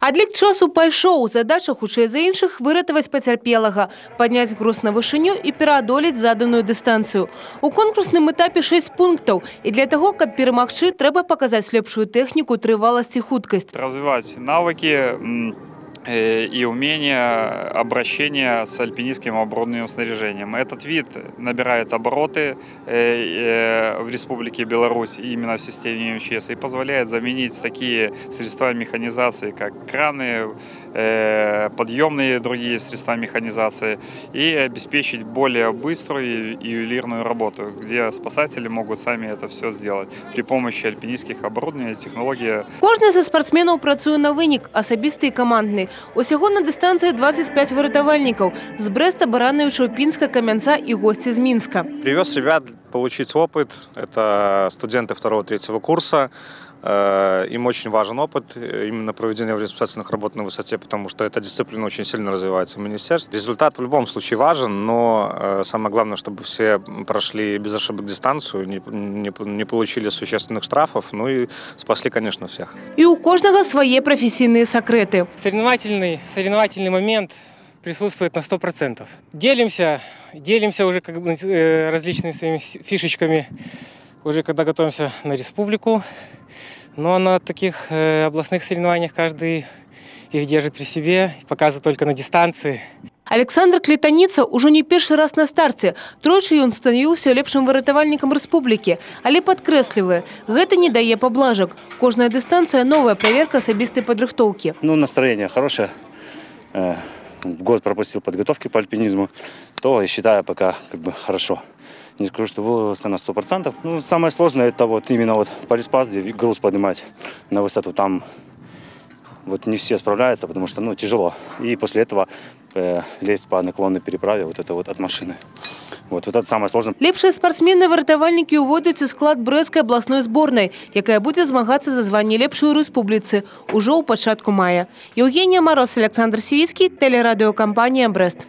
Адлік часу пайшоў. Задача хутчэй за іншых выратаваць пацярпелага, падняць груз на вышыню і пераадолець заданую дыстанцыю. У конкурсным этапе 6 пунктаў. І для таго, каб перамагчы, трэба паказаць лепшую тэхніку, трываласць і хуткасць. Развивать навыки и умение обращения с альпинистским оборудованием, снаряжением. Этот вид набирает обороты в Республике Беларусь именно в системе МЧС и позволяет заменить такие средства механизации, как краны, подъемные и другие средства механизации, и обеспечить более быструю и ювелирную работу, где спасатели могут сами это все сделать при помощи альпинистских оборудований и технологий. Кожны са спартсменаў працуе на вынік, асабісты і камандны. Усяго на дыстанцыі 25 выратавальнікаў. З Брэста, Баранавічаў, Пінска, Камянца і госці з Мінска. Привез ребят получить опыт. Это студенты второго-третьего курса. Им очень важен опыт именно проведения спасательных работ на высоте, потому что эта дисциплина очень сильно развивается в министерстве. Результат в любом случае важен, но самое главное, чтобы все прошли без ошибок дистанцию, не получили существенных штрафов, ну и спасли, конечно, всех. І ў кожнага свае прафесійныя сакрэты. Соревновательный момент присутствует на 100%. Делимся уже как бы различными своими фишечками, уже когда готовимся на республику. Но на таких областных соревнованиях каждый их держит при себе, показывает только на дистанции. Аляксандр Клетаніца ўжо не першы раз на старце. Тройчы ён станавіўся лепшым выратавальнікам рэспублікі, але падкрэслівае, гэта не дае паблажак. Кожная дыстанцыя – новая праверка асабістай падрыхтоўкі. Ну, настроение хорошее. Год пропустил подготовки по альпинизму, то я считаю, пока как бы хорошо. Не скажу, что выложился на 100%. Ну, самое сложное — это вот именно вот полиспаст, где груз поднимать на высоту. Там вот не все справляются, потому что, ну, тяжело. И после этого лезть по наклонной переправе вот это вот от машины. Вот это самое сложное. Лепшыя спартсмены-выратавальнікі ўвойдуць у склад Брэсцкай абласной зборнай, якая будзе змагацца за званне лепшай у рэспубліцы ўжо ў пачатку мая. Яўгенія Мароз, Аляксандр Сівіцкі, тэлерадыёкампанія «Брэст».